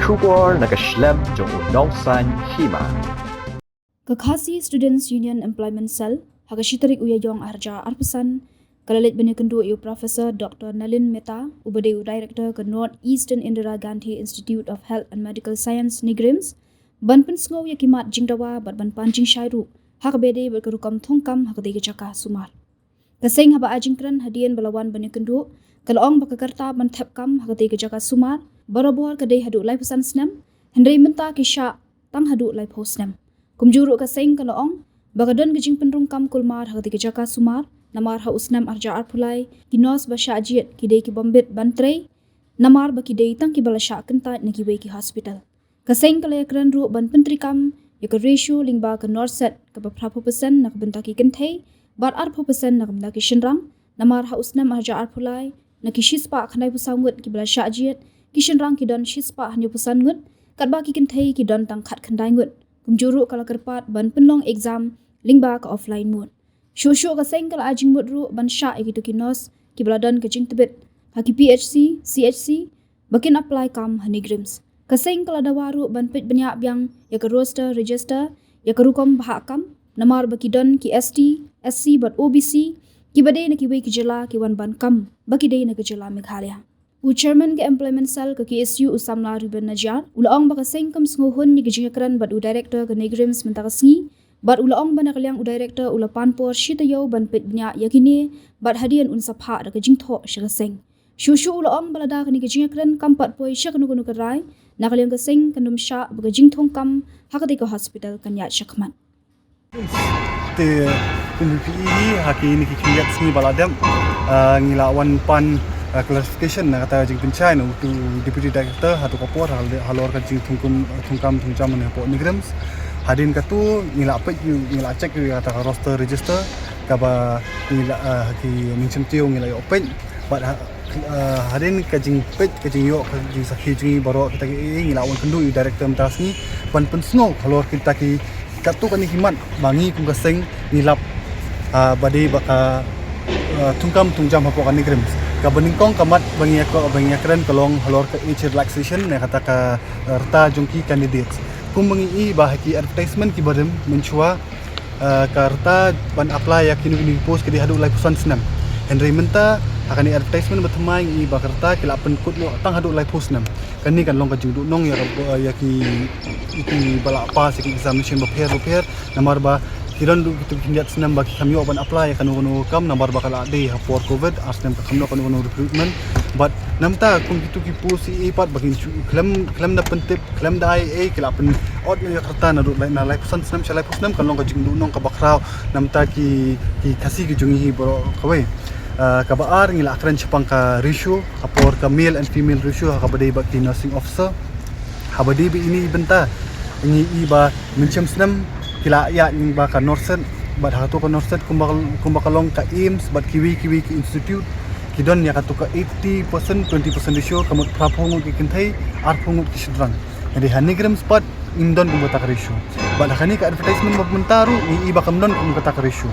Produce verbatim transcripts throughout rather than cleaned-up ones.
Khubor na ka shlem jong u nongsaiñ hima. Ka Khasi Students Union Employment Cell, ha ka shi tarik u Ïaïong arhajar arphew san, ka la leit ban ïakynduh ïa u Professor Doctor Nalin Mehta, uba dei u Director ka North Eastern Indira Gandhi Institute of Health and Medical Science, NEIGRIHMS, ban pynsngew ïa ki mat jingdawa bad ban pan jingshai ruh ha kaba ïadei bad ka rukom thungkam ha katei ka jaka sumar. Ka seng haba ai jingkren hadien ba la wan ban ïakynduh, ka la ong ba ka rta ban thep kam ha katei ka jaka sumar barabor ka dei haduh laiphew san snem, hynrei mynta ki shah tang haduh laiphew snem. Kumjuh ruh ka seng ka la ong ba ka don ka jingpynrung kam kulmar ha katei ka jaka sumar, namar ha u snem arhajar arphew lai ki nurse ba shah jied ki dei ki bym bit ban trei, namar ba ki dei tang kiba la shah kyntait na kiwei ki hospital. Ka seng ka la ïakren ruh ban pyntreikam ïa ka ratio lyngba ka NORCET kaba phraphew percent na ka bynta ki kynthei bad arphew percent na ka bynta ki shynrang, namar ha u snem arhajar arphew lai na ki shispah khyndaiphew saw ngut kiba la shah jied, ki shynrang ki don shispah hynñiewphew san ngut, katba ki kynthei ki don tang khatkhyndai ngut. Kumjuh ruh ka la kyrpad ban pynlong exam lyngba ka offline mode. Shuh shuh ka seng ka la ai jingmut ruh ban shah ïa kito ki nurse kiba la don ka jingtbit ha ki PHC, CHC ba kin apply kam ha NEIGRIHMS. Ka seng ka la dawa ruh ban peit bniah biang ïa ka roster register, ïa ka rukom bhah kam, namar ba ki don ki ST, SC bad OBC kiba dei na kiwei ki jylla ki wan ban kam ba ki dei na ka jylla Meghalaya. U Chairman ka Employment Cell ka KSU, u samla Reuben Najiar, u la ong ba ka seng kam sngewhun ïa ka jingïakren bad u Director ka NEIGRIHMS mynta ka sngi, bad u la ong ba na ka liang u Director u la pan por shi taïew ban peit bniah ïa kine, bad hadien un sa phah da ka jingthoh sha ka seng. Shuh shuh u la ong ba lada kane ka jingïakren kam pat poi sha kano kano ka rai, na ka liang ka seng kan ym shah ba ka jingthungkam ha katei ka hospital kan ïaid shakhmat. Te kum phi i ha kine ki khyndiat sngi ba la dep, ah, ngi la wan pan, ah, clarification na kata ka jingpynshai na utu u Deputy Director ha tu ka por hal-, halor ka jingthungkum, thungkam thungjam ne hapoh NEIGRIHMS. Hadien katu ngi la peit ïa u, ngi la check ïa u ïa kata ka roster register kaba ngi la, ah, ha ki mynsiem taïew ngi la ïoh peit. Bad ha, ah, hadien ka jingpeit, ka jingïoh, ka jingsakhi jong ngi baroh kita ki, ngi la wan kynduh ïa u Director mynta ka sngi ban pynsngew halor kita ki, katto katne ki mat ba ngi kum ka seng ngi lap, ah, ba dei ba ka, ah, thungkam thungjam hapoh ka NEIGRIHMS. Kaba nyngkong ka mat ba ngi ïa ko, ba ngi ïakren ka long halor ka age relaxation ne kata ka, ah, rta jong ki candidates. Kum ba ngi i ba ha ki advertisement kiba rim mynshuwa, ah, ka rta ban apply ïa kino kino ki post ka dei haduh laiphew san snem. Hynrei mynta ha kane advertisement ba thymmai ngi i ba ka rta ki la pynkut noh tang haduh laiphew snem. Kane kan long ka jingduhnong ïa ka, ïa ki, ki ba la pass ïa ki examination bapher bapher, namar ba ki don ruh kitu ki khyndiat snem ba ki kam ïoh ban apply ïa kano kano ka kam namar ba ka la dei ha por covid, ar snem ka kam noh kano kano recruitment. Bad namta kum kitu ki post i pat ba kin shu khlem, khlem da pyntip, khlem da ai ei, ki la pynot noh ïa ka rta naduh lai, na laiphew san snem sha laiphew snem, kan long ka jingduhnong kaba khraw namta ki, ki Khasi ki jong ngi hi baroh kawei. Ah, kaba ar ngi la kren shaphang ka ratio, ha por ka male and female ratio ha kaba dei bad ki nursing officer. Haba dei bad ine i bynta ngi i ba mynshem snem ki la ïaid lyngba ka NORCET, bad ha katu ka NORCET kumba, kumba ka long ka AIIMS bad kiwei kiwei ki institute, ki don ïa katu ka eighty percent twenty percent ratio, ka mut phraphew ngut ki kynthei, arphew ngut ki shynrang. Hynrei ha NEIGRIHMS pat ngim don kum kata ka ratio. Bad ha kane ka advertisement ba mynta ruh ngi i ba kam don kum kata ka ratio.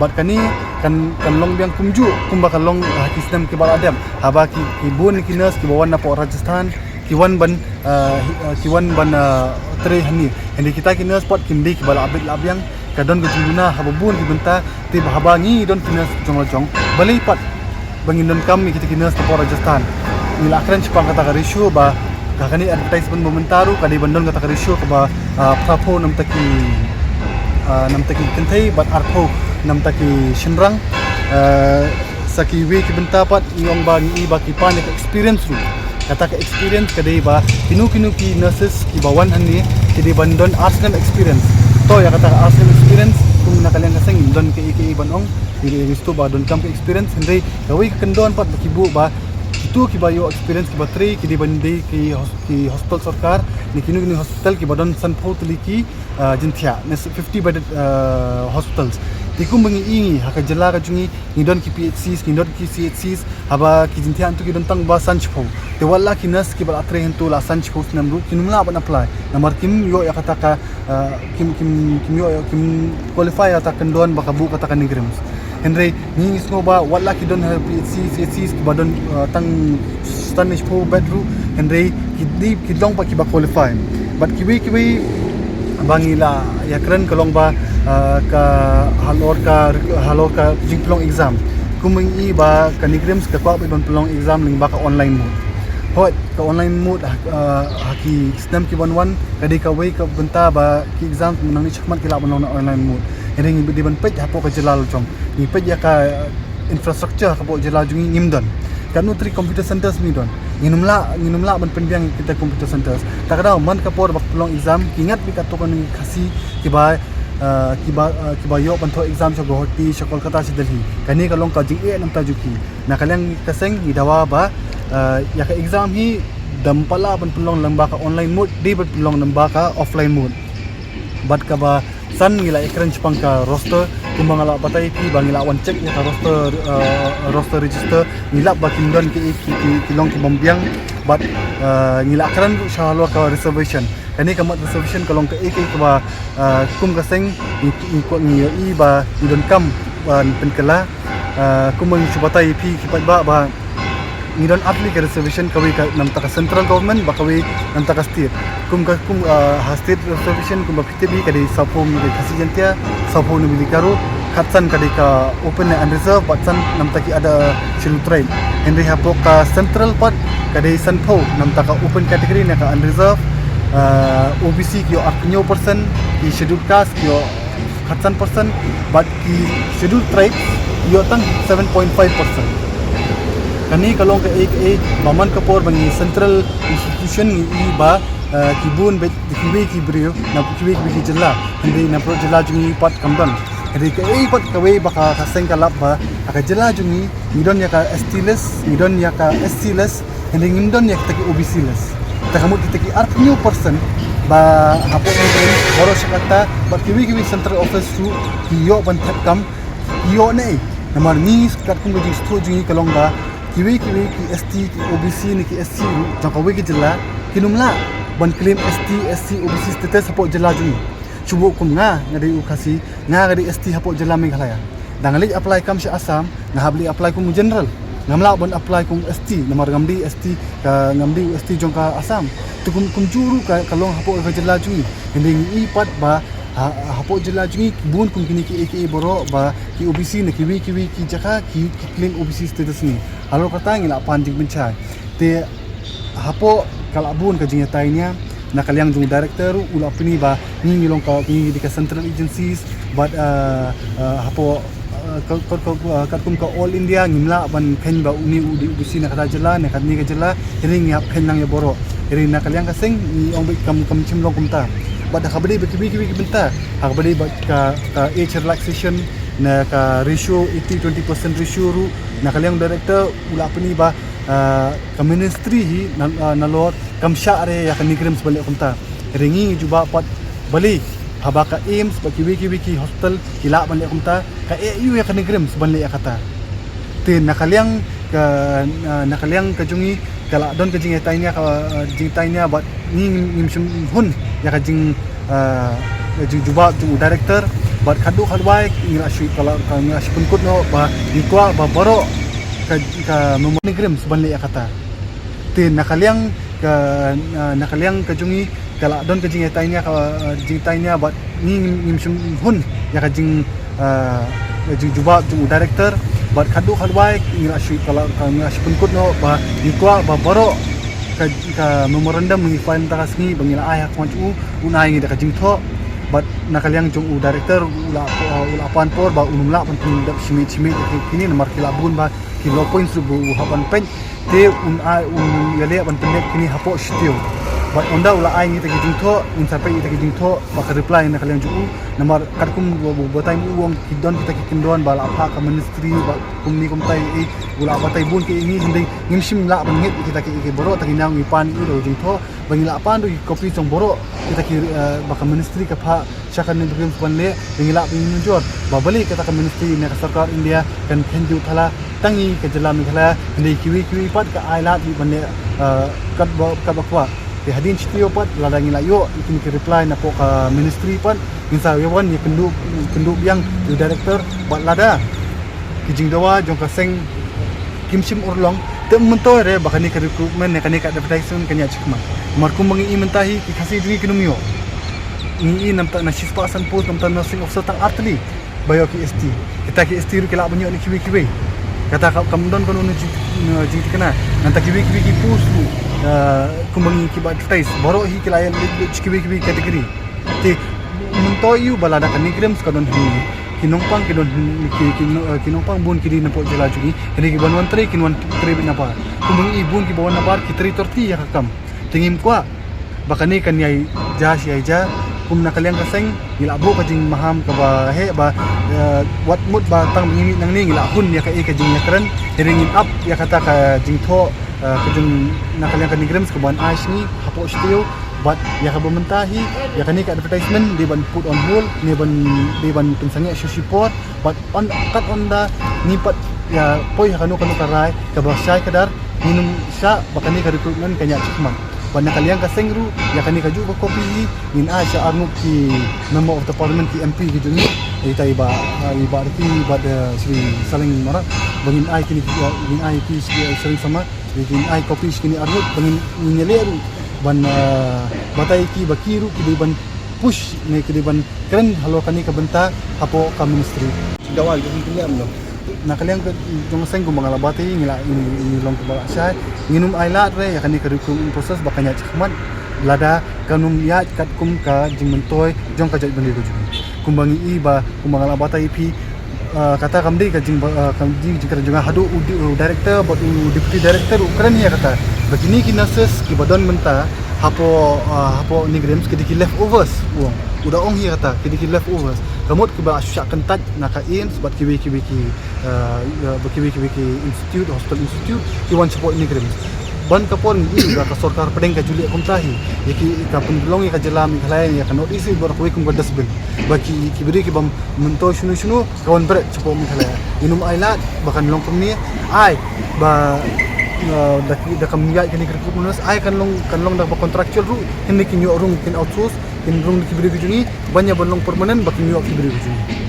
Bad kane kan, kan long biang kumjuh kumba ka long ha ki snem kiba la dep, haba ki, ki bun ki nurse kiba wan napoh Rajasthan ki wan ban, ah, hi-, ah, ki wan ban, ah, trei hangne. Hynrei kita ki nurse pat kim dei kiba la bit la biang, ka don ka jingduna ha ba bun ki bynta. Te ba haba ngi don ki nurse jong la jong, balei pat ba ngin donkam ïa kita ki nurse napoh Rajasthan? Ngi la kren shaphang kata ka ratio ba ha kane advertisement ba mynta ruh ka dei ban don kata ka ratio kaba, ah, phraphew namta ki, ah, namta ki kynthei bad arphew namta ki shynrang. Ah, sa kiwei ki bynta pat ngi ong ba ngi i ba ki pan ïa ka experience ruh. Kata ka experience ka dei ba kino kino ki nurses kiba wan hangne ki dei ban don ar snem experience. To ïa kata ka ar snem experience kum na ka liang ka seng ngim don kaei kaei ban ong. Ngi, ngi sngewthuh ba donkam ka experience, hynrei kawei ka kyndon pat ba ki buh ba kito kiba ïoh experience kiba trei ki dei ban dei ki hos-, ki hospital sorkar ne kino kino hospital kiba don sanphew tylli ki, ah, jingthiah ne fifty bedded, ah, hospitals. Te kum ba ngi i ngi ha ka jylla ka jong ngi ngi don ki PHCs, ngi don ki CHCs, haba ki jingthiah hangtu ki don tang ba san shiphew. Te wat la ki nurse kiba la trei hangtu la san shiphew snem ruh kin ym lah ban apply namar kim ïoh ïa kata ka, ah, kim, kim, kim ïoh, kim qualify ïa kata ka kyndon ba ka buh kata ka NEIGRIHMS. Hynrei ngi, ngi sngew ba wat la ki don ha PHC, CHCs kiba don, ah, tang San ne shiphew beit ruh, hynrei ki dei ki long pat kiba qualify. Bad kiwei kiwei ba ngi la ïakren ka long ba, ah, ka halor ka, halor ka jingpynlong exam. Kum ngi i ba ka NEIGRIHMS ka kwah beit ban pynlong exam lyngba ka online mode. Hooid, ka online mode, ah, ha ki snem ki ban wan ka dei kawei ka bynta ba ki exam mynta ngi shakmat ki lah ban long na online mode. Hynrei ngi dei ban peit hapoh ka jylla la jong. Ngi peit ïa ka, ah, infrastructure hapoh jylla jong ngi ngim don. Katno three computer centers ngi don. Ngin ym lah, ngin ym lah ban pynbiang kita computer centers. Ta ka daw man ka por ba pynlong exam, ki ngat beit katto katne ki Khasi kiba, ah, kiba, ah, kiba ïoh ban thoh exam sha Guwahati, sha Kolkata, sha Delhi. Kane ka long ka jingeh namar jong ki. Na ka liang ka seng ngi dawa ba, ah, ïa ka exam hi dei ym pat lah ban pynlong lyngba ka online mode, dei ban pynlong lyngba ka offline mode. Bad kaba san ngi la ïakren shaphang ka roster, kumba nga la batai ïa phi ba ngi la wan check ïa ka roster, eh, roster register, ngi lap ba kim don ki, ki, ki, ki long ki bym biang, bad, eh, ngi la kren ruh sha halor ka reservation. Kane ka mut reservation ka long kaei kaei kaba, eh, kum ka seng ngi, ngi, ngi ïohi ba ngi donkam ban pynkylla. Ah, kum ngi shu batai ïa phi ki paidbah ba ngi don ar tylli ka reservation, kawei ka namar ka central government bad kawei namar ka state. Kum ka, kum, ah, ha state reservation kumba phi tip hi ka dei sawphew na ki Khasi Jaiñtia, sawphew na ki Garo, khatsan ka dei ka open and unreserved bad san namar ki other scheduled tribe. Hynrei hapoh ka central pat ka dei sanphew namar ka open category ne ka unreserved, ah, O B C ki ïoh arphew percent, ki scheduled caste ki ïoh khatsan percent, bad ki scheduled tribes ïoh tang seven point five percent. Kane ka long kaei kaei ba man ka por ba ngi central institution ngi i ba, eh, ki bun beit kiwei ki briew na kiwei kiwei ki jylla, hynrei na baroh jylla jong ngi pat kam don. Hynrei kaei pat kawei ba ka, ka seng ka lap ba ha ka jylla jong ngi ngi don ïa ka S T list, ngi don ïa ka S C list, hynrei ngim don ïa kita ki O B C list. Ta ka mut kita ki arphew percent ba hapoh ngi baroh sha kata, bad kiwei kiwei central office ruh ki ïoh ban thep kam, ki ïoh ne. Namar ngi katkum ka jingsngewthuh jong ngi ka long ba kiwei kiwei ki S T, ki O B C ne ki S C ruh jong kawei ka jylla kin ym lah ban claim S T, S C, O B C status hapoh jylla jong ngi. Shu buh kum nga, nga dei u Khasi, nga, nga dei S T hapoh jylla Meghalaya. Dang leit apply kam sha Assam, nga hap leit apply kum u general. Ngam lah ban apply kum S T, namar ngam dei S T, ka, ngam dei u S T jong ka Assam. Te kum, kumjuh ruh ka, ka long hapoh ka jylla jong ngi. Hynrei ngi i pat ba ha, hapoh jylla jong ngi bun kum kine kiei kiei baroh ba ki O B C na kiwei kiwei ki jaka ki, ki claim O B C status ngi. Halor kata ngi la pan jingpynshai. Te hapoh ka la bun ka jingïatai nia, na ka liang jong u director u la pyni ba ngi ngi long ka, ngi dei ka central agencies, bad, uh, uh, hapoh, uh, ka, ka, ka, uh, katkum ka All India ngim lah ban khein ba une u dei U B C na kata jylla ne katne ka jylla, hynrei ngi hap khein lang ïa baroh. Hynrei na ka liang ka seng ngi ong ba kam, kam shym long kumta. Bad ha kaba dei ba kiwei kiwei ki bynta, ha kaba dei ba ka, ka age relaxation ne ka ratio eighty twenty percent ratio ruh, na ka liang director u la pyni ba, ah, ka ministry hi na, ah, nalor kam shah re ïa ka NEIGRIHMS ban leh kumta. Hynrei ngi ngi jubab pat balei haba ka AIIMS bad kiwei kiwei ki hospital ki lah ban leh kumta, ka eh aiu ïa ka NEIGRIHMS ban leh ïa kata. Te na ka liang ka, ah, na ka liang ka jong ngi ka la don ka jingïatai nia, ka, ah, jingïatai nia bad ngi ngim, ngim shym hun ïa ka jing, ah, ka jingjubab jong u director, bad khadduh khadwai ngi la shu, ka la, ka, ngi la shu pynkut noh ba ngi kwah ba baroh ka, ka memorandum NEIGRIHMS ban leh ïa kata. Te na ka liang ka, ah, na ka liang ka jong ngi ka la don ka jingïatai nia, ka, ah, jingïatai nia bad ngi ngim, ngim shym hun ïa ka jing, ah, ka jingjubab jong u director, bad khadduh khadwai ngi la shu, ka la, ka, ngi la shu pynkut noh ba ngi kwah ba baroh ka, ka memorandum ngi file mynta ka sngi ba ngi la ai ha khmat u, un ai ngi da ka jingthoh. Bad na ka liang jong u director u la, u la pan por ba un ym lah ban pyndep shimiet shimiet ïa kine namar ki la bun ba ki law points ruh ba u hap ban peit. Te un ai, un ïaleh ban pyndep kine hapoh shutiu. Bad ynda u la ai ngi da ki jingthoh, un sa peit ïa da ki jingthoh ba ka reply na ka liang jong u. Namar katkum ba, ba, batai u ong ki don kita ki kyndon ba la phah ka ministry ba kumne kumtai, eh, u la batai bun ki ïa ngi, hynrei ngim shym lah ban ngeit ïa kita ki, ki baroh, ta ki nang ngi pan ïa u da u jingthoh ba ngi la pan da ki copy jong baroh kita ki, eh, ba ka ministry ka phah sha ka NEIGRIHMS ban leh, ba ngi lah ban mynjur ba balei kata ka ministry ne ka sorkar India kan khein jingthala tang ïa ka jylla Meghalaya, hynrei kiwei kiwei pat ka ai lad ban leh, eh, katba, katba kwah. Te hadien shutiu pat lada ngi la ïoh ïa kine ki reply napoh ka ministry pat ngin sa ïa wan ïa kynduh, kynduh biang ïa u director, bad lada ki jingdawa jong ka seng kim shym urlong, Te mynta re ba kane ka recruitment ne kane ka advertisement kan ïa shikmat. Mar kum ba ngi i mynta hi ki Khasi jong ngi kin ym ïoh. Ngi i namta na shispah san post namta nursing officer tang artylli ba ïoh ki S T. Kita ki S T ruh ki lah ban ïoh na kiwei kiwei. Kata ka kam don kano na jing jingtikna. Nangta kiwei kiwei ki post ruh, ah, kum ba ngi ki ba advertise. Baroh hi ki lah ïa leit leit kiwei kiwei category. Te mynta ïa u ba lada ka NEIGRIHMS ka don hi. Ki nongpang ki don hi, ki, ki, no- eh, ki nongpang bun ki dei na pdeng jylla jong ngi. Hynrei ki ban wan trei kin wan trei beit nabar. Kum ba ngi i bun ki ba wan nabar ki trei torti ïa ka kam. Te ngim kwah ba kane kan ïai jia shi ïai jia. Kum na ka liang ka seng ngi lah buh ka jingmaham kaba heh ba, eh, wat mut ba tang ba ngi mih nangne ngi lah hun ïa kaei ka jingïakren. Hynrei ngin ap ïa kata ka jingthoh, eh, ka jong na ka liang ka NEIGRIHMS ka ban ai sha ngi hapoh shuh. Bad ïa kaba mynta hi ïa kane ka advertisement dei ban put on hold ne ban dei ban pynsangeh shuh shi por. Bad on kat on da ngi pat ïa poi ha kano kano ka rai kaba shai ka dar. Ngin ym shah ba kane ka recruitment kan ïa shikmat. Bad na ka liang ka seng ruh ïa kane ka juh ka copy hi ngin ai sha arngut ki member of the parliament ki M P ki jong ngi. Ita i Bah, i Bah Ricky bad, eh, Shri Saleng Marak. Ba ngin ai kine ki, eh, ngin ai ki Shri Saleng Sama. Ngin ai copy sha kine arngut ba ngin ngin ïaleh ruh ban, eh, batai ki ba ki ruh ki dei ban push ne ki dei ban kren halor kane ka bynta hapoh ka ministry. Dawa jong ki liam no. Na ka liang ka jong seng kum ba nga la batai ngi la ngi ngi long kum ba la shai. Ngin ym ai lad re ïa kane ka recruitment process ba kan ïa shikmat lada kan ym ïa katkum ka jingmyntoi jong ka jaitbynriew ka jong ngi. Kum ba ngi i ba kum ba nga la batai ïa phi, ah, kata kam dei ka jing ba, ah, kam dei jingkren jong nga haduh u di- u director bad u deputy director u kren ïa kata. Ba kine ki nurses ki ba don mynta hapoh, ah, hapoh NEIGRIHMS ki dei ki leftovers u ong. U da ong ïa kata ki dei ki leftovers. Ka mut ki ba shu shah kyntait na ka AIIMS bad kiwei kiwei ki, ah, ah, ba kiwei kiwei ki institute, hospital institute ki wan shapoh NEIGRIHMS. Ban ka por ngi i ba ka sorkar pdeng ka ju leh kumta hi. Ïa ki ka pynlong ïa ka jylla Meghalaya ïa ka North East i ba kawei kum ka dustbin. Ba ki ki briew ki bym myntoi shano shano ka wan bret shapoh Meghalaya. Ngin ym ai lad ba kan long kumne. Ai ba, uh, da ki da kam ïaid kane ka recruitment ai kan long kan long da ba contractual ruh. Hynrei kin ïoh rung kin outsource kin rung da ki briew ki jong ngi ban ïa ban long permanent ba kin ïoh ki briew ki jong ngi.